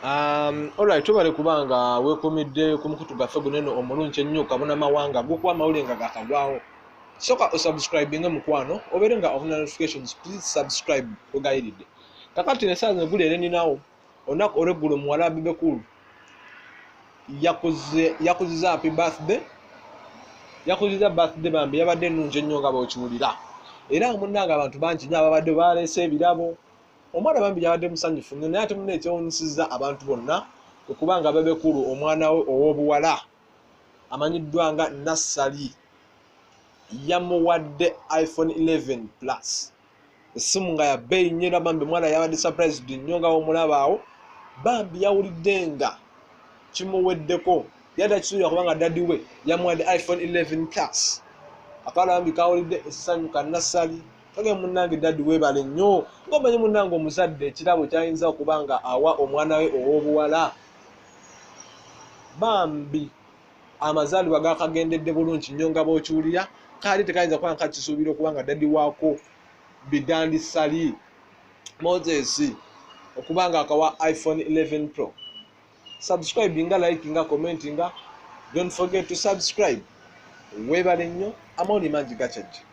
Alright, tubale kubanga weekumidde ku mukutu gwaffe gunene omulungi ennyo Kabona Mawanga, gukuwa amawulire nga gakagwawo. Soka osubscribinge, mukwano, obeere nga ofuna notifications. Please subscribe, wegayiridde. Kakati nesaawa zino guli ereninawo olunaku olweggulo, muwala wa Bebe Cool yakuze, yakuziza happy birthday, yakuziza birthday. Bambi yabadde ennungi ennyo nga bw'okiwulira, era munnange abantu bangi nnyo ababadde baleese ebirabo. Omwana bambi yabadde musanyufu nnyo, naye ate munna ekyewunyisizza abantu bonna okubanga Bebe Cool omwana we ow'obuwala amanyiddwa nga Nassali yamuwadde iPhone 11 Plus, essimu nga ya bbeeyi nnyo. Era bambi omwana yabadde surprised nnyo nga womulaba awo. Bambi yawulidde nga kimuweddeko, yadde akisuubira kubanga daddy we yamuwadde iPhone 11 Plus. Akaala bambi kawulidde essanyu ka Nassali kage, "Munnange daddy, weebale nnyo." Ngaomanyi munnange omuzadde ekirabo kyayinza okuba nga awa omwana we ow'obuwala. Bambi amazaalibwa gakagendedde bulungi nnyo nga bw'okiwulira. Kaali tekayinza kuba nga kakisuubira okuba nga daddy waako Bidandi Sali Moses okuba nga akawa iPhone 11 Pro. Subscribe nga, like nga, comment nga, don't forget to subscribe. Weebale nnyo, amawulire mangi gakyajja.